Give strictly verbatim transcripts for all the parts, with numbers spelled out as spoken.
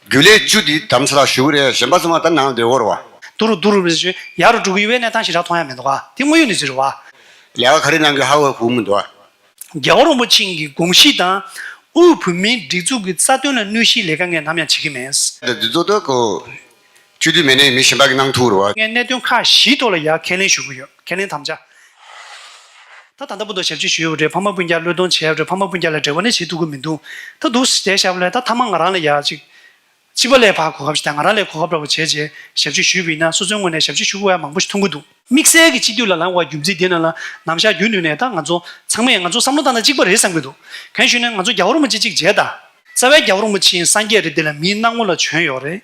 རྒྱུན་ལས་བཅུ་དེ་དམ་ཚ་ལ་ཞུ་གི་རེད། གཞན་པ་ཚང་མ་ད་ནང་བསྡད་ཡོད་རེད་བ། དུ་རུ་དུ་རུ་རེ་བཞིན་ཡ་རུ་འགྲོ་གི་ཡོད་པའི་གནས་སྟངས་ཞེ་དྲག་མཐོང་ཡ་མི་འདུག་ག་དེ་དངོས་ཡོད་གནས་ཚུལ་རེད་བ། ལས་ཀ་ག་རེ་གནང་གི་ཧ་གོ་གི་མི་འདུག་ག་རྒྱལ་བ་རིན་པོ་ཆེ་གི་དགོངས་གཞི་དང་། དབུས་བོད་མིའི་སྒྲིག་འཛུགས་ཀྱི་རྩ་དོན་ལ་གནོད་གཞིའི་ལས་ཀ་ངས་ནམ་ཡང་བྱེད་ཀྱི་མེད། ད་འདི་ཚོ་ད་ཁོ་སྤྱི་འཐུས་མེད་ནའི་མི་གཞན་པ་གིས་གནང་ཐུབ་རེད་བ། ངས་གནད་དོན་ཁག་བཞིའི་ཐོག་ལ་ཡ་ཁས་ལེན་ཞུ་གི་ཡོད། ཁས་ལེན་དམ་བཅའ། ད་ད་ལྟ་བར་དུ་ཞབས་ཕྱི་ཞུས་ཡོད་རེད། ཕ་མ་སྤུན་ཀྱག་བློས་གཏོང་བྱས་ཡོད་རེད། ཕ་མ་སྤུན་ཀྱག་ལ་འབྲེལ་བ་ནི་བྱེད་ཐུབ་ཀྱི་མི་འདུག་ད་འདུག་སེ་བསྡད་བཞག་པ་ལས་ད་མཐའ་མ་ང་རང་ལ་ཡ་ཅིག་སྤྱི་པ་ལས་ཕར་གོ་སྐབས་ཤིག་དང་ང་རང་ལས་གོ་སྐབས་འདྲ་བོ་བྱས་རྗེས་ཞབས་ཕྱི་ཞུས་པ་ཡིན་ན་སོ་སོའི་ངོས་ནས་ཞབས་ཕྱི་ཞུ་དགོས་ཡ་མང་པོ་ཞིག་མཐོང་གི་འདུག་དམིགས་བསལ་གྱི་སྤྱི་འཐུས་ལ་ལངས་པའི་རྒྱུ་མཚན་དེ་ནང་ལ་ནམ་ཞག་རྒྱུན་དུ་ནས་ད་ང་ཚོ་ཚང་མས་ང་ཚོ་བསམ་བློ་བཏང་ན་གཅིག་པ་རེད་བསམ་གྱི་འདུག་གང་ཞུས་ན་ང་ཚོ་རྒྱལ་བ་རིན་པོ་ཆེ་གཅིག་བྱས་ད། རྩ་བའི་རྒྱལ་བ་རིན་པོ་ཆེ་སངས་རྒྱས་རེད། དེ་ལ་མིའི་སྣང་ངོ་ལ་བྱོན་ཡོད་རེད།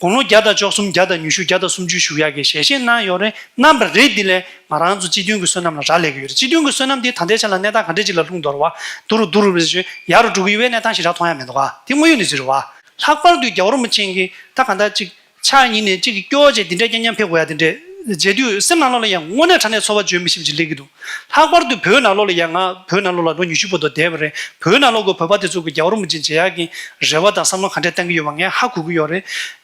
དགུང་ལོ་བརྒྱ་དང་བཅུ་གསུམ་བརྒྱ་དང་ཉི་ཤུ་བརྒྱ་དང་སུམ་ཅུ་བཞུགས་ཡག་གི་ཞལ་བཞེས་གནང་ཡོད་རེད། གནང་བ་རེད། དེ་ལས་ང་རང་ཚོ་སྤྱི་མཐུན་གྱི་བསོད་ནམས་ལ་རག་ལས་ཀྱི་ཡོད་རེད། སྤྱི་མཐུན་གྱི་བསོད་ནམས་དེ་ད་ལྟའི་ཆ་ལ་གནས་སྟངས་ག་འདྲ་ཅིག་ལ་ལྷུང་འདུག་རེད་བ། དུ་རུ་དུ་རུ་རེ་བཞིན་ཡ་རུ་འགྲོ་གི་ཡོད་པའི་གནས་སྟངས་ཞེ་དྲག་མཐོང་ཡ་མི་འདུག་ག་དེ་དངོས་ཡོད་གནས་ཚུལ་རེད་བ། ལྷག་པར་དུ་རྒྱལ་བ་རིན་པོ་ཆེ་གིས་ད་གང་ལྟར་ཅིག་ཕྱག་གཉིས་ནས་གཅིག་གི་སྐྱོ་བ་བྱས་འདི་འདྲའི་སྐྱེ་ཉམས་ཕེབས་དགོས་ཡ་དེ་འདྲས་མཇལ་དུས་སེམས་ནང་ལོགས་ལ་ཡང་དངོས་གནས་དྲང་གནས་ཚོར་བ་འཇོན་མི་ཤེས་པ་ཅིག་སླེབས་ཀྱི་འདུག་ལྷག་པར་དུ་བོད་ནང་ལོགས་ལ་ཡང་ང་བོད་ནང་ལོགས་ལ་ལོ་ཉི་ཤུ་བར་དུ་བསྡད་པ་རེད། བོད་ནང་ལོགས་ཀྱི་བོད་པ་དེ་ཚོ་གི་རྒྱལ་བ་རིན་པོ་ཆེ་མཇལ་ཡག་གི་རེ་བ་དང་བསམ་བློ་ག་འདྲས་བཏང་གི་ཡོད་པ་ངས་ཧ་གོ་གི་ཡོད་རེད།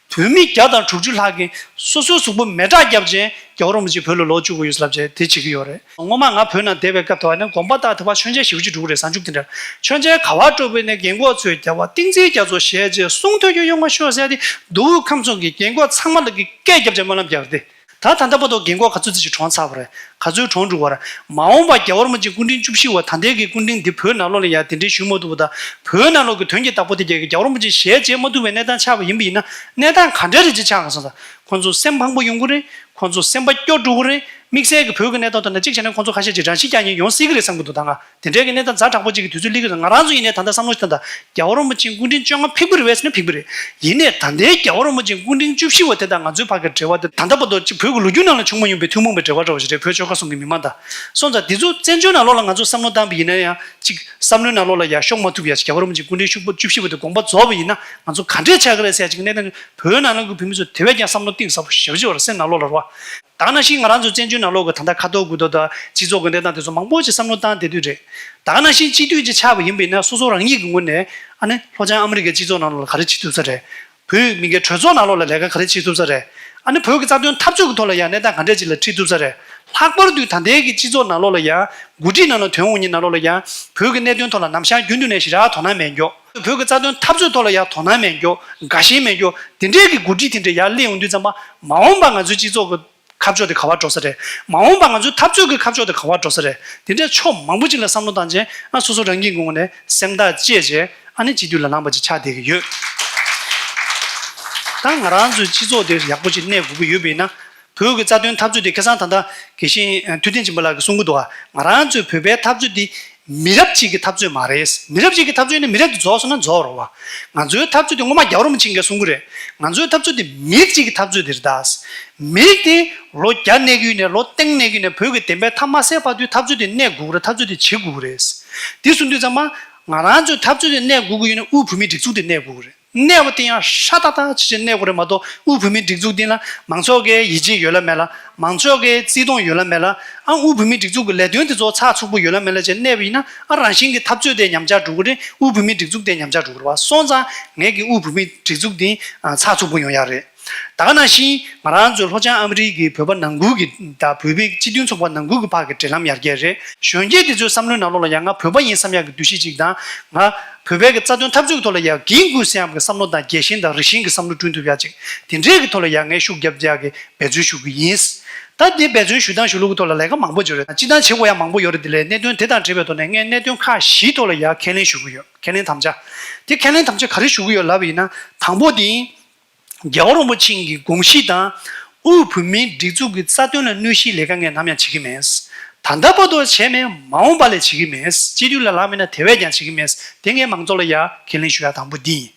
བོད་མི་བརྒྱ་དང་དྲུག་ཅུ་ལྷག་གིས་སོ་སོའི་གཟུགས་པོ་མེ་སྲེག་བརྒྱབ་རྗེས་རྒྱལ་བ་རིན་པོ་ཆེ་བོད་ལ་ལོག་བཅུག་གི་ཡོད་ལབ་བྱས་དེ་བྱེད་ཀྱི་ཡོད་རེད། སྔོན་མ་ང་བོད་ནང་བསྡད་པའི་སྐབས་དུ་ཨ་ནི་དགོན་པ་དག་དེ་བར་མཆོད་མཇལ་ཞེ་པོ་ཅིག་འགྲོ་གི་རེད། བཟང་ཕྱུག་དེ་འདྲ་མཆོད་མཇལ་ག་བར་འགྲོ་བའི་ནས་རྒན་གོག་ཚོས་རྒྱལ་བ་བསྟན་འཛིན་རྒྱ་མཚོ་ཞེས་བྱས་གསུང་ཐོས་རྒྱུ་ཡོང་མ་ཤོག་ཟེར་ཏེ་མདོ་དབུས་ཁམས་གསུམ་གྱི་རྒན་གོག་ཚང་མ་ལ་གི་སྐད་རྒྱབ་བྱས་སྨོན་ལམ་རྒྱག་གི་རེད། ད་ད་ལྟ་བར་དུ་རྒན་གོག་ག་ཚོད་ཙམ་ཞིག་གྲོངས་ཚར་བ་རེད། ག་ཚོད་གྲོངས་འགྲོ་བ་རེད། མ་འོངས་པ་རྒྱལ་བ་རིན་པོ་ཆེ་སྐུ་ཕྲེང་བཅུ་བཞི་བ་ད་ལྟའི་གི་སྐུ་ཕྲེང་འདི་བོད་ནང་ལོགས་ལ་ཡ་དེ་འདྲའི་ཞུ་མ་ཐུབ་པ་དང་བོད་ནང་ལོགས་ཀྱི་དོན་གྱི་བདག་པོ་དེ་རྒྱལ་གྱི་རྒྱལ་བ་རིན་པོ་ཆེ་ཞལ་མཇལ་མ་ཐུབ་པའི་གནས་སྟངས་ཆགས་པ་ཡིན་པ་ཡིན་ན་གནས་སྟངས་ག་འདྲ་རེ་ཅིག་ཆགས་ག་སོང་ཙང་ཁོང་ཚོ་སེམས་ཕངས་པོ་ཡོང་གི་རེད། ཁོང་ཚོ་སེམས་པ་སྐྱོ་འགྲོ་གི་རེད། དམིགས་བསལ་གྱི་བོད་ཀྱི་གནས་སྟངས་ཐོག་ནས་གཅིག་བྱས་ན་ཁོང་ཚོ་ཁ་ཤས་ཀྱིས་རང་ཤི་རྒྱག་མཁན་ཡོང་སྲིད་ཀྱི་རེད་བསམ་གྱི་འདུག་ད་ང་དེ་འདྲའི་གི་གནས་སྟངས་ཛ་དྲག་པོ་གཅིག་གི་དུས་ཚོད་སླེབས་ཀྱི་རེད། ང་རང་ཚོ་ཡིན་ནའི་ད་ལྟ་བསམ་བློ་ཞིག་བཏང་དང་རྒྱལ་བ་རིན་པོ་ཆེ་སྐུ་ཕྲེང་བཅོ་ལྔ་ཕེབས་ཀྱི་རེད་བས་ཟེར་ན་ཕེབས་ཀྱི་རེད། ཡིན་ནའི་ད་ལྟའི་རྒྱལ་བ་རིན་པོ་ཆེ་སྐུ་ཕྲེང་བཅུ་བཞི་བ་དེ་དང་ང་ཚོའི་བར་གྱི་འབྲེལ་བ་དེ་ད་ལྟ་བར་དུ་གཅིག་བོད་ཀྱི་ལོ་རྒྱུས་ནང་ལ་བྱུང་མ་མྱོང་པའི་ཐུན་མོང་བའི་འབྲེལ་བ་འདྲ་བོ་ཞིག་རེད། བོད་ཆོལ་ཁ་གསུམ་གྱི་མི་མང་དང་སོང་ཙང་དེ་ཚོ་བཙན་བྱོལ་ནང་ལོགས་ལ་ང་ཚོ་བསམ་བློ་བཏང་པ་ཡིན་ན་ཡང་གཅིག་བསམ་བློའི་ནང་ལོགས་ལ་ཡ་ཤོང་མ་ཐུབ་ཡ་ཞིག་རྒྱལ་བ་རིན་པོ་ཆེ་སྐུ་ཕྲེང་བཅུ་བཞི་བ་དེ་དགོངས་པ་རྫོགས་པ་ཡིན་ན་ང་ཚོ་ག་འདྲས་ཆགས་ཀྱི་རེད་ཟེར་ཡ་ཅིག་གནས་སྟངས་བོད་ནང་ལོགས་ཀྱི་བོད་མི་ཚོ་དེ་བས་ཀྱང་བསམ་བློ་གཏིང་ཟབ་པོ་ཞེ་པོ་ཅིག་ཡོད་རེད་སེམས་ནང་ལོགས་ལ་རེད་བ། ད་ག་ནང་བཞིན་ང་རང་ཚོ་བཙན་བྱོལ་ནང་ལོགས་ཀྱི་ད་ལྟ་ཁ་ཐོར་དགུ་ཐོར་དང་སྤྱི་ཚོགས་ཀྱི་གནས་སྟངས་དེ་ཚོ་མང་པོ་ཅིག་བསམ་བློ་བཏང་བསྡད་དུས་རེད། ད་ག་ནང་བཞིན་སྤྱི་འཐུས་ཅིག་ཆགས་པ་ཡིན་པ་ཡིན་ན་སོ་སོ་རང་ཉིད་ཀྱི་ངོས་ནས་ཨ་ནི་ལྷོ་བྱང་ཨ་མི་རི་ཀའི་སྤྱི་ཚོགས་ནང་ལོགས་ལ་ག་རེ་བྱེད་ཐུབ་ས་རེད། བོད་མི་སྒེར་གྲོས་ཚོགས་ནང་ལོགས་ལ་ལས་ཀ་ག་རེ་བྱེད་ཐུབ་ས་རེད། ཨ་ནི་བོད་ཀྱི་རྩ་དོན་འཐབ་རྩོད་ཀྱི་ཐོག་ལ་ཡང་གནས་སྟངས་ག་འདྲས་ཅིག་ལ་ཁྲིད་ཐུབ་ས་རེད། ལྷག་པར་དུ་ད་ལྟའི་གི་སྤྱི་ཚོགས་ནང་ལོགས་ལ་ཡང་འགོ་ཁྲིད་ནང་ལ་ཐོན་འོང་མཁན་ནང་ལོགས་ལ་ཡང་བོད་ཀྱི་གནད་དོན་ཐོག་ལ་ནམ་ཞག་རྒྱུན་དུ་ནས་ཞེ་དྲག་དོ་སྣང་མེད་མཁན། བོད་ཀྱི་རྩ་དོན་འཐབ་རྩོད་ཐོག་ལ་ཡང་དོ་སྣང་མེད་མཁན། དགའ་ཞེན་མེད་མཁན། དེ་འདྲའི་གི་འགོ་ཁྲིད་དེ་འདྲ་ཡར་སླེབས་ཡོང་དུས་ཙམ་པ་མ་འོངས་པ་ང་ཚོའི་སྤྱི་ཚོགས་ཀྱི་ཁ་ཕྱོགས་དེ་ག་པར་འགྲོ་ས་རེད། མ་འོངས་པ་ང་ཚོའི་འཐབ་རྩོད་ཀྱི་ཁ་ཕྱོགས་དེ་ག་པར་འགྲོ་ས་རེད། དེ་འདྲའི་ཕྱོགས་མང་པོ་ཅིག་ལ་བསམ་བློ་བཏང་རྗེས་ང་སོ་སོ་རང་ཉིད་ཀྱི་ངོས་ནས་སེམས་ཐག་བཅད་རྗེས་ཨ་ནི་སྤྱི་འཐུས་ལ་ལངས་པ་ཅིག་ཆགས་བསྡད་ཀྱི་ཡོད། ད་ང་རང་ཚོའི་སྤྱི་ཚོགས་དེ་ཡག་པོ་ཅིག་གནས་དགོས་ཀྱི་ཡོད་པ་ཡིན་ན། བོད་ཀྱི་རྩ་དོན་འཐབ་རྩོད་དེ་ཁ་སང་ད་ལྟ་དགེ་བཤེས་ཐུབ་བསྟན་སྦྱིན་པ་ལགས་ཀྱིས་གསུང་གི་འདུག་ག་ང་རང་ཚོའི་བོད་པའི་འཐབ་རྩོད་དེ་མི་རབས་གཅིག་གི་འཐབ་རྩོད་མ་རེད། མི་རབས་གཅིག་གི་འཐབ་རྩོད་ནི་མི་རབས་དེ་རྫོགས་སོང་ན་རྫོགས་རོགས་བ། ང་ཚོའི་འཐབ་རྩོད་དེ་སྔོན་མ་རྒྱལ་བ་རིན་པོ་ཆེ་གིས་གསུང་གི་རེད། ང་ཚོའི་འཐབ་རྩོད་དེ་མི་གཅིག་གི་འཐབ་རྩོད་དེ་རེད་ད། མི་དེ་ལོ་བརྒྱ་གནས་ཀྱི་ཡོད་ནས་ལོ་སྟོང་གནས་ཀྱི་ཡོད་ནས་བོད་ཀྱི་བདེན་པའི་མཐའ་མ་གསལ་བར་དུ་འཐབ་རྩོད་དེ་གནས་དགོས་ཀྱི་རེད། འཐབ་རྩོད་དེ་བྱེད་དགོས་ཀྱི་རེད། དེ་གསུང་དུས་ཙམ་པ་ང་རང་ཚོའི་འཐབ་རྩོད་དེ་གནས་དགོས་ཀྱི་ཡོད་ན་དབུས་བོད་མིའི་སྒྲིག་འཛུགས་དེ་གནས་དགོས་ཀྱི་རེད། གནས་པ་དེ་ཡང་ཧྲ་ཏག་ཏག་ཅིག་གནས་དགོས་རེད་མ་གཏོགས་དབུས་བོད་མིའི་སྒྲིག་འཛུགས་དེ་ལ་མང་ཚོགས་ཀྱི་ཡིད་ཆེས་ཡོད་ལ་མེད་ལ། མང་ཚོགས་ཀྱི་བརྩི་མཐོང་ཡོད་ལ་མེད་ལ། ཨ་དབུས་བོད་མིའི་སྒྲིག་འཛུགས་ཀྱི་ལས་དོན་དེ་ཚོ་ཚགས་ཚུད་པོ་ཡོད་ལ་མེད་ལ་བྱས་གནས་པ་ཡིན་ན་ཨ་རང་བཞིན་གྱི་འཐབ་རྩོད་དེ་ཉམས་ཆག་འགྲོ་གི་རེད། དབུས་བོད་མིའི་སྒྲིག་འཛུགས་དེ་ཉམས་ཆག་འགྲོ་གི་རེད་བ། སོང་ཙང་ངས་ཀྱི་དབུས་བོད་མིའི་སྒྲིག་འཛུགས་དེ་ཨ་ཚགས་ཚུད་པོ་ཡོང་ཡག་རེད། ད་ག་ནང་བཞིན་ང་རང་ཚོའི་ལྷོ་བྱང་ཨ་མི་རི་ཀའི་བོད་པ་ནང་ཁུལ་གྱི་དང་བོད་པའི་སྤྱི་མཐུན་ཚོགས་པ་ནང་ཁུལ་གྱི་བར་གྱི་འབྲེལ་ལམ་ཡར་རྒྱས་རེད། གཞོན་སྐྱེས་དེ་ཚོའི་བསམ་བློའི་ནང་ལོགས་ལ་ཡང་ང་བོད་པ་ཡིན་བསམ་ཡག་གི་འདུ་ཤེས་ཅིག་དང་། ང་བོད་པའི་གི་རྩ་དོན་འཐབ་རྩོད་ཀྱི་ཐོག་ལ་ཡང་འགན་འཁུར་སེམས་ཀྱི་བསམ་བློ་དང་རྒྱལ་ཞེན་དང་རིགས་ཞེན་གྱི་བསམ་བློ་བསྐྲུན་ཐུབ་ཡག་ཅིག་དེ་འདྲའི་གི་ཐོག་ལ་ཡང་ངས་ཤུགས་རྒྱབ་ཡག་གི་འབད་བརྩོན་ཞུ་གི་ཡིན། ད་དེ་འབད་བརྩོན་ཞུ་སྟངས་ཞུ་ལུགས་ཀྱི་ཐོག་ལ་ལས་ཀ་མང་པོ་ཡོད་རེད། སྤྱིར་བཏང་བྱེད་དགོས་ཡག་མང་པོ་ཡོད་རེད། དེ་ལས་གནད་དོན་དེ་དང་འབྲེལ་བའི་ཐོག་ནས་ངས་གནད་དོན་ཁག་བཞིའི་ཐོག་ལ་ཡང་ཁས་ལེན་ཞུ་གི་ཡོད། ཁས་ལེན་དམ་བཅའ། དེ་ཁས་ལེན་དམ་བཅའ་ག་རེ་ཞུ་གི་ཡོད་ལབ་པ་ཡིན་ན། དང་པོ་དེ། རྒྱལ་བ་རིན་པོ་ཆེ་གི་དགོངས་གཞི་དང་། དབུས་བོད་མིའི་སྒྲིག་འཛུགས་ཀྱི་རྩ་དོན་ལ་གནོད་གཞིའི་ལས་ཀ་ངས་ནམ་ཡང་བྱེད་ཀྱི་མེད། ད་ལྟ་བར་དུ་བྱས་མེད། མ་འོངས་པ་ལ་བྱེད་ཀྱི་མེད། སྤྱི་འཐུས་ལ་ལངས་མེད་ན་དེ་བས་ཀྱང་བྱེད་ཀྱི་མེད། དེ་ངས་མང་ཚོགས་ལ་ཡ་ཁས་ལེན་ཞུ་ཡ་དང་པོ་འདི་ཡིན།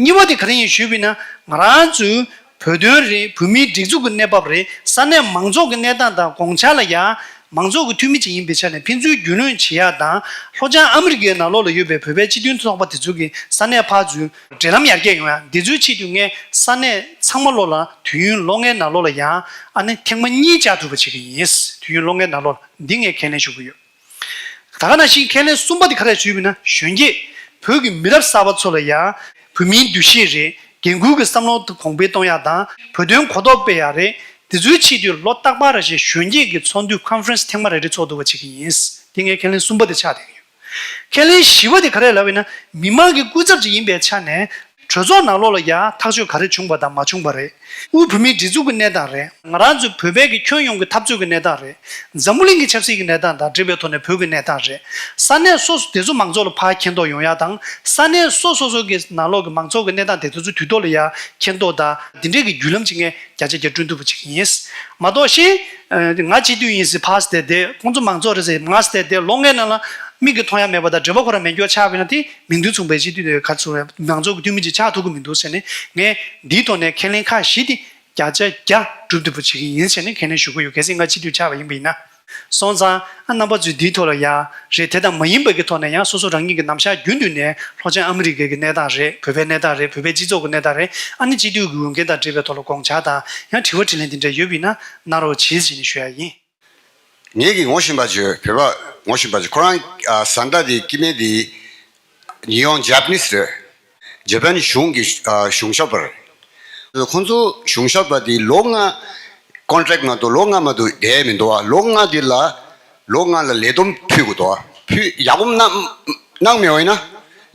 གཉིས་པ་དེ་ག་རེ་ཡིན་ཞུས་པ་ཡིན་ན། ང་རང་ཚོའི་བོད་དོན་རེད། བོད་མིའི་སྒྲིག་འཛུགས་ཀྱི་གནས་བབ་རེད། ས་གནས་མང་ཚོགས་ཀྱི་གནས་སྟངས་དང་དགོངས་འཆར་ལ་ཡ། མང་ཚོགས་ཀྱི་འཐུས་མི་ཅིག་ཡིན་པའི་ཆ་ནས་ཕན་ཚུན་རྒྱུས་ལོན་བྱེད་ཡ་དང་། ལྷོ་བྱང་ཨ་མི་རི་ཀའི་ནང་ལོགས་ལ་ཡོད་པའི་བོད་པའི་སྤྱི་མཐུན་ཚོགས་པ་དེ་ཚོ་གི་ས་གནས་ཕར་ཚུར་འབྲེལ་ལམ་ཡར་རྒྱས་ཡོང་ཡ། འདི་ཚོའི་ཆེད་དུ་ངས་ས་གནས་ཚང་མ་ལོ་ལ་དུས་ཡུན་ལོ་ལྔའི་ནང་ལོགས་ལ་ཡ་ཨ་ནི་ཐེངས་མ་གཉིས་བཅར་ཐུབ་པ་བྱེད་ཀྱི་ཡིན། དུས་ཡུན་ལོ་ལྔའི་ནང་ལོགས་ལ་འདི་ངས་ཁས་ལེན་ཞུ་གི་ཡོད། ད་ག་ནང་བཞིན་ཁས་ལེན་གསུམ་པ་དེ་ག་རེ་ཞུས་པ་ཡིན་ན། གཞོན་སྐྱེས་བོད་ཀྱི་མི་རབས་གསར་པ་ཚོ་ལ་ཡང་བོད་མིའི་འདུ་ཤེས་རེད། འགན་འཁུར་གྱི་བསམ་བློ་གོང་འཕེལ་གཏོང་ཡག་དང་བོད་དོན་གོ་རྟོགས་སྤེལ་ཡག་རེད། དེ་ཚོའི་ཆེད་དུ་ལོ་རྟག་པར་རེ་བཞིན་གཞོན་སྐྱེས་ཀྱི་ཚོགས་འདུ་ཀོན་ཕ་རེན་སི་ཐེངས་མ་རེ་རེ་ཚོགས་ཐུབ་པ་བྱེད་ཀྱི་ཡིན། དེ་ངའི་ཁས་ལེན་གསུམ་པ་དེ་ཆགས་བསྡད་ཀྱི་ཡོད། ཁས་ལེན་བཞི་པ་དེ་ག་རེ་ལབ་ཡིན་ན། མི་མང་གི་སྐུ་ཚབ་ཅིག་ཡིན་པའི་ཆ་ནས། གྲོས་ཚོགས་ནང་ལོགས་ལ་ཡ་ཐག་གཅོད་ག་རེ་བྱུང་བ་དང་མ་བྱུང་བ་རེད། དབུས་བོད་མིའི་སྒྲིག་འཛུགས་ཀྱི་གནས་སྟངས་རེད། ང་རང་ཚོའི་བོད་པའི་གི་ཁྱོན་ཡོངས་ཀྱི་འཐབ་རྩོད་ཀྱི་གནས་སྟངས་རེད། འཛམ་བུ་གླིང་གི་ཆབ་སྲིད་ཀྱི་གནས་སྟངས་དང་འབྲེལ་བའི་ཐོག་ནས་བོད་ཀྱི་གནས་སྟངས་རེད། ས་གནས་སོ་སོ་དེ་ཚོ་མང་ཚོགས་ལ་ཕར་མཁྱེན་རྟོགས་ཡོང་ཡ་དང་ས་གནས་སོ་སོ་སོ་གི་ནང་ལོགས་ཀྱི་མང་ཚོགས་ཀྱི་གནས་སྟངས་དེ་དེ་ཚོ་དུས་ཐོག་ལ་ཡ་མཁྱེན་རྟོགས་དང་དེ་འདྲས་ཀྱི་བརྒྱུད་ལམ་ཅིག་ངས་བརྒྱ་ཆ་བརྒྱ་བསྐྲུན་ཐུབ་པ་ཅིག་ཡིན། མ་གཏོགས་ཤིང་། ང་སྤྱི་འཐུས་ཡིན་ཟེར་ཕར་བསྡད་བསྡད་ཁོང་ཚོ་མང་ཚོགས་རེད་ཟེར་ང་བསྡད་བསྡད་ལོ་ལྔའི་ནང་ལ་མིག་གིས་མཐོང་ཡ་མེད་པ་དང་འབྲེལ་བ་ཁོ་རང་མེད་མཁན་ཆགས་པ་ཡིན་ན་དེ་མིང་དོན་མཚུངས་པའི་སྤྱི་འཐུས་དེ་ག་ཚོད་རེད་མང་ཚོགས་ཀྱི་འཐུས་མི་ཅིག་ཆགས་ཐུབ་ཀྱི་མི་འདུག་ཟེར་ནས་ངས་འདིའི་ཐོག་ནས་ཁས་ལེན་ཁག་བཞི་དེ་བརྒྱ་ཆ་བརྒྱ་སྒྲུབ་ཐུབ་པ་བྱེད་ཀྱི་ཡིན་ཟེར་ནས་ཁས་ལེན་ཞུ་གི་ཡོད། གལ་སྲིད་ང་སྤྱི་འཐུས་ཆགས་པ་ཡིན་པ་ཡིན་ན། སོང་ཙང་ཨ་རྣམ་པ་ཚོས་འདིའི་ཐོག་ལ་ཡ་རེད་དེ་དང་མ་ཡིན་པ་གི་ཐོག་ནས་ཡང་སོ་སོ་རང་ཉིད་ཀྱི་ནམ་ཞག་རྒྱུན་དུ་ནས་ལྷོ་བྱང་ཨ་མི་རི་ཀའི་གི་གནས་སྟངས་རེད། བོད་པའི་གནས་སྟངས་རེད། བོད་པའི་སྤྱི་ཚོགས་ཀྱི་གནས་སྟངས་རེད། ཨ་ནི་སྤྱི་འཐུས་ཀྱི་འོས་འགན་དང་འབྲེལ་བའི་ཐོག་ལ་དགོངས་འཆར་དང་ཡང་དྲི་བ་དྲིས་ལན་དེ་འདྲ་ཡོད་པ་ཡིན་ན་གནང་རོགས་གྱིས་ཞེས་ནས་ཞུ་ཡ་ཡིན། ངེད་ཀྱིས་ངོ་ཤེས་པ་ཅིག་ཡོད། བོད་པ་ངོ་ཤེས་པ་ཅིག་ཁོ་རང་ཨ་བཟའ་ཟླ་དེ་སྐྱེ་དམན་དེ་ཉི་ཧོང་ཇ་པ་ནིས་རེད། ཇ་པན་གཞུང་གི་ཨ་གཞུང་ཞབས་པ་རེད། ཁོང་ཚོ་གཞུང་ཞབས་པ་དེ་ལོ་ལྔ་ཀོན་ཊེག་མ་གཏོགས་ལོ་ལྔ་མ་གཏོགས་བསྡད་མི་འདུག་ཨ། ལོ་ལྔ་དེ་ལ་ལོ་ལྔ་ལ་ལས་བསྡོམས་ཕུལ་དགོས་འདུག་ཨ། ཕུལ་ཡག་པོ་གནང་གནང་མེད་པ་ཡིན་ན་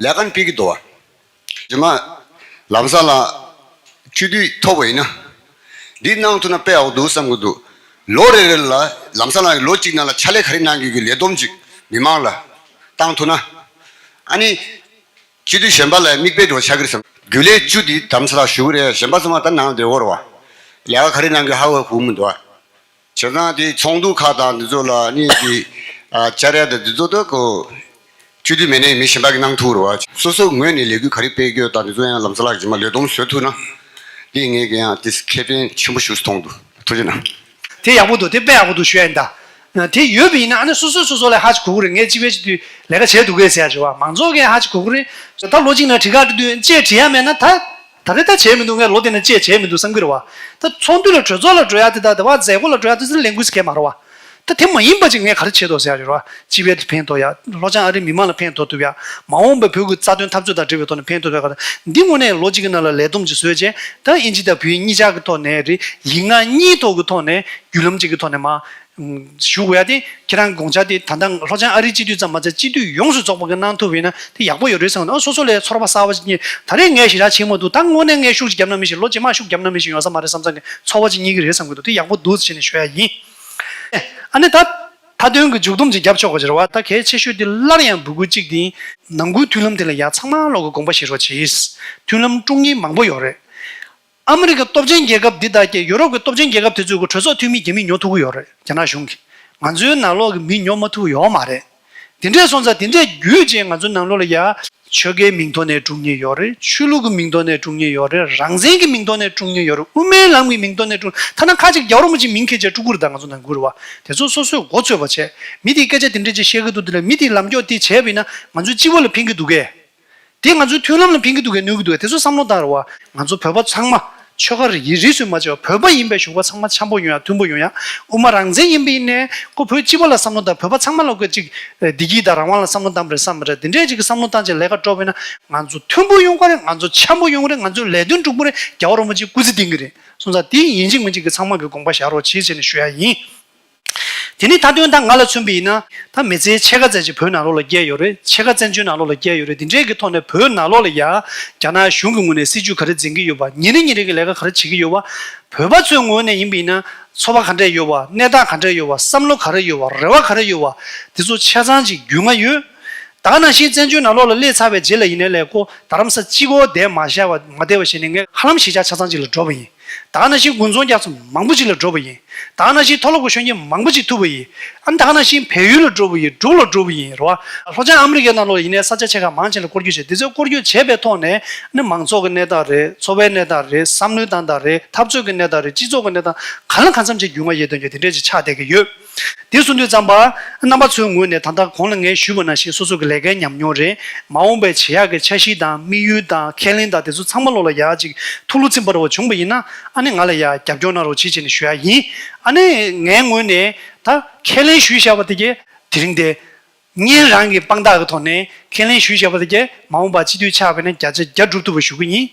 ལས་ཀ་ནི་སྤེལ་གྱི་འདུག་ཨ། རྗེས་མ་ལམ་སང་ལ་སྤྱི་འཐུས་ཐོབ་པ་ཡིན་ན། འདི་གནང་ཐུབ་ན་དཔེ་ཡག་པོ་འདུག་བསམ་གྱི་འདུག་ལོ་རེ་རེ་ལ་ལམ་སང་ལ་ལོ་གཅིག་ནང་ལ་ཕྱག་ལས་ག་རེ་གནང་དགོས་ཀྱི་ལས་བསྡོམས་ཅིག་མི་མང་ལ་བཏང་ཐུབ་ན། ཨ་ནི། སྤྱི་འཐུས་གཞན་པ་ལ་མིག་དཔེ་འགྲོ་ཆགས་ཀྱི་རེད་བསམ། རྒྱུན་ལས་བཅུ་འདི་དམ་ཚ་ལ་ཞུ་གི་རེད། གཞན་པ་ཚང་མ་ད་ནང་བསྡད་ཡོད་རེད་བ། ལས་ཀ་ག་རེ་གནང་དགོས་ཧ་གོ་གི་མི་འདུག་བ། བྱས་ཙང་དེ་ཚོགས་འདུ་ཁག་དང་འདི་ཚོ་ལ་ནི་དེ་ཨ་བཅར་ཡ་དང་འདི་ཚོ་ད་ཁོ་སྤྱི་འཐུས་མེད་ནའི་མི་གཞན་པ་གིས་གནང་ཐུབ་རེད་བ། སོ་སོ་ངོས་ནས་ལས་འགུལ་ག་རེ་སྤེལ་དགོས་དང་འདི་ཚོ་ཡང་ལམ་སང་ལ་རྗེས་མ་ལས་བསྡོམས་བཟོ་ཐུབ་ན། འདི་ངས་ཀྱང་དེ་ཁེ་ཕན་ཆེན་པོ་ཞིག་མཐོང་འདུག་ཐུགས་རྗེ་གནང་། དེ་ཡག་པོ་འདུག་དེ་དཔེ་ཡག་པོ་འདུག་ཞུ་ཡ་ཡིན་ད། དེ་ཡོད་པ་ཡིན་ན་ཨ་ནི་སོ་སོས་སོ་སོ་ལ་ཧ་ཅིག་གོ་གི་རེད། ངས་སྤྱི་པའི་སྤྱི་འཐུས་ལས་ཀ་བྱས་འདུག་གས་ཟེར་ཡ་ཅིག་བ། མང་ཚོགས་ཀྱིས་ཧ་ཅིག་གོ་གི་རེད། ད་ལོ་གཅིག་ནང་དྲི་ཁ་འདྲི་དུས་ཅེས་དྲི་ཡ་མེད་ན་ད། ད་རེས་ད་བྱས་མི་འདུག་ངས་ལོ་དེ་ནས་ཅེས་བྱས་མི་འདུག་བསམ་གི་རེད་བ། ད་ཚོགས་འདུ་ལ་གྲོས་ཚོགས་ལ་འགྲོ་ཡ་དེ་དག་དེ་བ་མཛད་སྒོ་ལ་འགྲོ་ཡ་དེ་ཚོ་ལས་འགུལ་ཟེར་མཁན་མ་རེད་བ། ད་དེ་མ་ཡིན་པ་ཅིག་ངས་ག་རེ་བྱས་འདུག་ཟེར་ཡ་ཅིག་རེད་བ། སྤྱི་པའི་ཕན་ཐོགས་ཡ། ལྷོ་བྱང་ཨ་རིའི་མི་མང་ལ་ཕན་ཐོགས་ཐུབ་ཡ། མ་འོངས་པའི་བོད་ཀྱི་རྩ་དོན་འཐབ་རྩོད་དང་འབྲེལ་བའི་ཐོག་ནས་ཕན་ཐོགས་ཐུབ་ཡ་ག་རེ། འདི་དངོས་གནས་ལོ་གཅིག་གི་ནང་ལ་ལས་བསྡོམས་ཅིག་བཟོས་རྗེས་ད་ཨིན་ཇི་དང་བོད་ཡིག་གཉིས་ཆ་གི་ཐོག་ནས་རེད། ཡིག་ངག་གཉིས་ཐོག་གི་ཐོག་ནས་བརྒྱུད་ལམ་གཅིག་གི་ཐོག་ནས་མ། ཞུ་དགོས་ཡ་དེ་ཁྱེད་རང་གི་དགོངས་འཆར་དེ་ད་ལྟ་ལྷོ་བྱང་ཨ་རིའི་སྤྱི་འཐུས་ཙམ་མ་ཟད་སྤྱི་འཐུས་ཡོངས་སུ་རྫོགས་པ་གིས་གནང་ཐུབ་པ་ཡིན་ན་དེ་ཡག་པོ་ཡོད་རེད་བསམ་གི་འདུག་ཨ་སོ་སོ་ལ་ཚོར་བ་གསར་པ་ཞིག་རྙེད། ད་རེས་ངས་ཞེ་དྲག་བྱེད་མ་ཐུབ། ད་དངོས་གནས་ངས་ཤུགས་ཅིག་བརྒྱབ་ན་མི་ཤེས། ལོ་རྗེས་མ་ཤུགས་བརྒྱབ་ན་མི་ཤེས་ཡོང་བསམ་མ་རེད་བསམ་ཙང་གི་ཚོར་བ་ཅིག་རྙེད་ཀྱི་རེད་བསམ་གི་འདུག་དེ་ཡག་པོ་འདུག་ཟེར་ནས་ཞུ་ཡ་ཡིན། ཨ་ནི་ད་མཐའ་དོན་གྱི་མཇུག་སྡོམ་ཅིག་རྒྱབ་ཆོག་གི་རེད་བ། ད་གལ་ཆེ་ཤོས་དེ་སླར་ཡང་འབོད་སྐུལ་གཅིག་དེ་ནང་ཁུལ་མཐུན་ལམ་དེ་ལ་ཡ་ཚང་མ་ལོག་གི་དགོངས་པ་བཞེས་རོགས་གྱིས། མཐུན་ལམ་དཀྲུག་མཁན་མང་པོ་ཡོད་རེད། ཨ་མི་རི་ཀའི་སྟོབས་ཆེན་རྒྱལ་ཁབ་འདི་དག་གིས་ཡུ་རོབ་ཀྱི་སྟོབས་ཆེན་རྒྱལ་ཁབ་དེ་ཚོའི་གི་གྲོས་ཚོགས་འཐུས་མི་རྒྱ་མི་ཉོ་ཐུབ་ཀྱི་ཡོད་རེད། རྒྱ་ནག་གཞུང་གིས་ང་ཚོའི་ནང་ལོགས་ཀྱི་མི་ཉོ་མ་ཐུབ་ཡོད་མ་རེད། དེ་འདྲས་སོང་ཙང་དེ་འདྲས་བརྒྱུད་བྱས་ང་ཚོའི་ནང་ལོགས་ལ་ཡ། ཆོལ་ཁའི་མིང་ཐོག་ནས་དཀྲུག་མཁན་ཡོད་རེད། ཆོས་ལུགས་ཀྱི་མིང་ཐོག་ནས་དཀྲུག་མཁན་ཡོད་རེད། རང་བཙན་གྱི་མིང་ཐོག་ནས་དཀྲུག་མཁན་ཡོད་རེད། དབུ་མའི་ལམ་གྱི་མིང་ཐོག་ནས་དཀྲུག་ཐ་ན་ཁ་ཅིག་རྒྱལ་བ་རིན་པོ་ཆེའི་མིང་འཁྱེར་བྱས་དཀྲུག་གི་རེད། ད་ང་ཚོ་ནང་ཁུལ་རེད་བ། དེ་ཚོ་སོ་སོས་མགོ་ཚོས་པ་བྱས། མི་དེས་སྐད་ཆ་དེ་འདྲས་ཅིག་བཤད་ཀྱི་འདུག་དེ་ལ་མི་དེས་ལམ་ཁྱོག་དེ་བྱས་པ་ཡིན་ན་ང་ཚོའི་སྤྱི་བོ་ལ་ཕན་གྱི་འདུག་གས། དེ་ང་ཚོའི་མཐུན་ལམ་ལ་ཕན་གྱི་འདུག་གས་གནོད་ཀྱི་འདུག་གས། དེ་ཚོ་བསམ་བློ་བཏང་རོགས། ང་ཚོ་བོད་པ་ཚང་མ་ཆོལ་ཁ་རིས་རིས་སུ་མ་ཆད་པ་བོད་པ་ཡིན་པའི་ཞུགས་པ་ཚང་མ་འཆམ་པོ་ཡོང་ཡ་མཐུན་པོ་ཡོང་ཡ། དབུ་མ་རང་བཙན་ཡིན་པ་ཡིན་ནའི་ཁོ་བོད་སྤྱི་པ་ལ་བསམ་བློ་བཏང་བོད་པ་ཚང་མ་ལ་ཁོ་གཅིག་བདེ་སྐྱིད་དང་རང་དབང་ལ་བསམ་བློ་བཏང་པ་རེད་བསམ་པ་རེད། དེ་འདྲས་ཅིག་གི་བསམ་བློ་བཏང་བྱས་ལས་ཀ་འགྲོ་བ་ཡིན་ན་ང་ཚོ་མཐུན་པོ་ཡོང་གི་རེད། ང་ཚོ་འཆམ་པོ་ཡོང་གི་རེད། ང་ཚོའི་ལས་དོན་འགྲུབ་ཀྱི་རེད། རྒྱལ་བ་རིན་པོ་ཆེས་སྐུ་ཚེ་བརྟན་གྱི་རེད། སོང་ཙང་དེ་ཡིན་གཅིག་མིན་གཅིག་གི་ཚང་མ་གི་དགོངས་པ་བཞག་རོགས་གྱིས་ཟེར་ནས་ཞུ་ཡ་ཡིན། དེ་ནི་མཐའ་དོན་ད་ང་ལ་མཚོན་པ་ཡིན་ན། ད་མི་ཚེའི་ཕྱེད་ཀ་ཙམ་ཅིག་བོད་ནང་ལོགས་ལ་བསྐྱལ་ཡོད་རེད། ཕྱེད་ཀ་བཙན་བྱོལ་ནང་ལོགས་ལ་བསྐྱལ་ཡོད་རེད། འདི་འདྲའི་གི་ཐོག་ནས་བོད་ནང་ལོགས་ལ་ཡ། རྒྱ་ནག་གཞུང་གི་ངོས་ནས་སྲིད་ཇུས་ག་རེ་འཛིན་གྱི་ཡོད་པ། ཉིན་རེ་ཉིན་རེ་གི་ལས་ཀ་ག་རེ་བྱེད་ཀྱི་ཡོད་པ། བོད་པ་ཚོའི་ངོས་ནས་ཡིན་པ་ཡིན་ན། ཚོར་བ་ག་འདྲས་ཡོད་པ། གནས་སྟངས་ག་འདྲས་ཡོད་པ། བསམ་བློ་ག་རེ་ཡོད་པ། རེ་བ་ག་རེ་ཡོད་པ། འདི་ཚོ་ཆ་ཚང་ཅིག་རྒྱུས་མངའ་ཡོད། ད་ག་ནང་བཞིན་བཙན་བྱོལ་ནང་ལོགས་ལ་སླེབས་ཚར་བའི་རྗེས་ལ་ཡིན་ནའི་ལས་ཁོ་རྡ་རམ་ས་གཅིག་པོ་བསྡད་མ་བཞག་པ་མ་བསྡད་པ་བྱས་ནས་ངས་ཧ་ལམ་གཞིས་ཆགས་ཆ་ཚང་ཅིག་ལ་འགྲོ་བ་ཡིན། ད་ག་ནང་བཞིན་དགུན་ཚོང་རྒྱག་ས་མང་པོ་ཅིག་ལ་འགྲོ་བ་ཡིན། ད་ག་ནང་བཞིན་མཐོ་སློབ་ཀྱི་ཤེས་ཡོན་མང་པོ་ཅིག་ཐུབ་པ་ཡིན། ཨ་ནི་ད་ག་ནང་བཞིན་བལ་ཡུལ་ལ་འགྲོ་བ་ཡིན། འབྲུག་ལ་འགྲོ་བ་ཡིན་རེད་བ། ལྷོ་བྱང་ཨ་མི་རི་ཀའི་ནང་ལོགས་ལ་ཡིན་ནའི་ས་ཆ་ཆེ་ཁག་མང་ཆེ་ལ་སྐོར་སྐྱོད་བྱས། དེ་ཚོའི་སྐོར་སྐྱོད་བྱས་པའི་ཐོག་ནས་ཨ་ནི་མང་ཚོགས་ཀྱི་གནས་སྟངས་རེད། འཚོ་བའི་གནས་སྟངས་རེད། བསམ་བློའི་གནས་སྟངས་རེད། འཐབ་རྩོད་ཀྱི་གནས་སྟངས་རེད། སྤྱི་ཚོགས་ཀྱི་གནས་སྟངས་གང་ལ་གང་འཚམ་ཅིག་རྒྱུས་མངའ་ཡོད་དོན་གྱི་དེ་འདྲས་ཅིག་ཆགས་བསྡད་ཀྱི་ཡོད། དེ་གསུང་དུས་ཙམ་པ། རྣམ་པ་ཚོའི་ངོས་ནས་ད་ལྟ་གོང་ལ་ངས་ཞུས་པ་ནང་བཞིན་སོ་སོ་གི་ལས་ཀའི་ཉམས་མྱོང་རེད། མ་འོངས་པའི་བྱེད་ཡག་གི་འཆར་གཞི་དང་དམིགས་ཡུལ་དང་ཁས་ལེན་དང་དེ་ཚོ་ཚང་མ་ལོག་ལ་ཡག་ཅིག་ཐུགས་བློ་ཚིམ་པ་འདྲ་བོ་བྱུང་པ་ཡིན་ན། ཨ་ནི་ང་ལ་ཡ་རྒྱབ་སྐྱོར་གནང་རོགས་གྱིས་བྱས་ནས་ཞུ་ཡ་ཡིན། ཨ་ནི་ངའི་ངོས་ནས་ད་ཁས་ལེན་ཞུས་བཞག་པ་དེ་གས་དེ་རིང་དེ་ཉིན་རང་གི་དཔང་རྟགས་ཀྱི་ཐོག་ནས་ཁས་ལེན་ཞུས་བཞག་པ་དེ་གས་མ་འོངས་པ་སྤྱི་འཐུས་ཆགས་པ་ཡིན་ན་བརྒྱ་ཆ་བརྒྱ་སྒྲུབ་ཐུབ་པ་ཞུ་གི་ཡིན།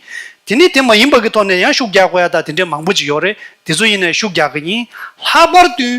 དེ་ནི་དེ་མ་ཡིན་པ་གི་ཐོག་ནས་ཡང་ཤུགས་རྒྱག་དགོས་ཡ་ད་དེ་འདྲའི་མང་པོ་ཅིག་ཡོད་རེད། དེ་ཚོ་ཡིན་ནའི་ཤུགས་རྒྱག་གི་ཡིན། ལྷག་པར་དུ་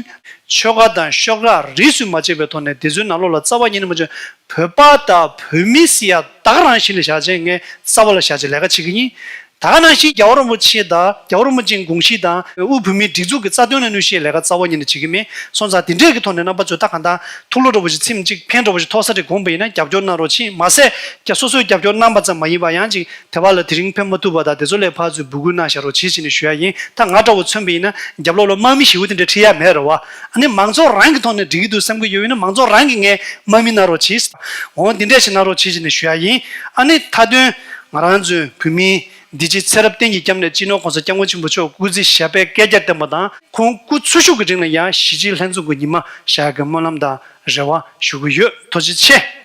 ཆོལ་ཁ་དང་ཤོག་ཁག་རིས་སུ་མ་ཆད་པའི་ཐོག་ནས་དེ་ཚོའི་ནང་ལོགས་ལ་རྩ་བ་ཉིད་ནས་མ་བྱུང་། བོད་པ་དང་བོད་མི་ཟེར་ཡ་ད་ག་རང་ཞིག་ལ་བཞག་བྱས་ངས་རྩ་བ་ལ་བཞག་བྱས་ལས་ཀ་བྱེད་ཀྱི་ཡིན། ད་ག་ནང་བཞིན་རྒྱལ་བ་རིན་པོ་ཆེ་དང་རྒྱལ་བ་རིན་པོ་ཆེའི་དགོངས་གཞི་དང་དབུས་བོད་མིའི་སྒྲིག་འཛུགས་ཀྱི་རྩ་དོན་ལ་གནོད་བྱེད་ལས་ཀ་རྩ་བ་ཉིད་ནས་བྱེད་ཀྱི་མེད། སོང་ཙང་དེ་འདྲས་ཀྱི་ཐོག་ནས་རྣམ་པ་ཚོས་ད་གང་ལྟར་ཐུགས་བློ་འདྲ་བོ་ཞིག་ཚིམ་ཅིག་ཕན་འདྲ་བོ་ཞིག་ཐོགས་ས་རེ་དགོངས་པ་ཡིན་ན་རྒྱབ་སྐྱོར་གནང་རོགས་གྱིས། མ་ཟད་ཀྱང་སོ་སོའི་རྒྱབ་སྐྱོར་གནང་པ་ཙམ་མ་ཡིན་པ་ཡང་ཅིག་དེ་བ་ལ་དེ་རིང་ཕན་མ་ཐོགས་པ་དང་དེ་ཚོ་ལས་ཕར་ཚུར་འབོད་སྐུལ་གནང་བཞག་རོགས་གྱིས་ཟེར་ནས་ཞུ་ཡ་ཡིན། ད་ང་འདྲ་བོ་མཚོན་པ་ཡིན་ན་རྒྱབ་ལོགས་ལ་དམག་མི་ཞེ་པོ་དེ་འདྲ་ཁྲིད་ཡ་མེད་རེད་བ། ཨ་ནི་མང་ཚོགས་རང་གི་ཐོག་ནས་འགྲིག་གི་འདུག་བསམ་གྱི་ཡོད་ཡིན་ན་མང་ཚོགས་རང་གིས་ངས་དམག་མི་གནང་རོགས་གྱིས། འོ་འདི་འདྲས་ཞིག་གནང་རོགས་གྱིས་ཟེར་ནས་ཞུ་ཡ་ཡིན། ཨ་ནི་མཐའ་དོན་ང་རང་ཚོའི་བོད་མིའི་འདི་ཕྱི་ཚེ་རབས་གཏན་གྱི་སྐྱབས་གནས་སྤྱི་ནོར་༸གོང་ས་༸སྐྱབས་མགོན་ཆེན་པོ་མཆོག་སྐུ་ཚེ་ཞབས་པད་བསྐལ་བརྒྱར་བརྟན་པ་དང་ཁོང་སྐུ་འཚོ་བཞུགས་ཀྱི་རིང་ལ་ཡང་གཞིས་བྱེས་ལྷན་འཛོམས་ཀྱི་ཉི་མ་ཤར་གྱི་སྨོན་ལམ་དང་རེ་བ་ཞུ་གི་ཡོད། ཐུགས་རྗེ་ཆེ།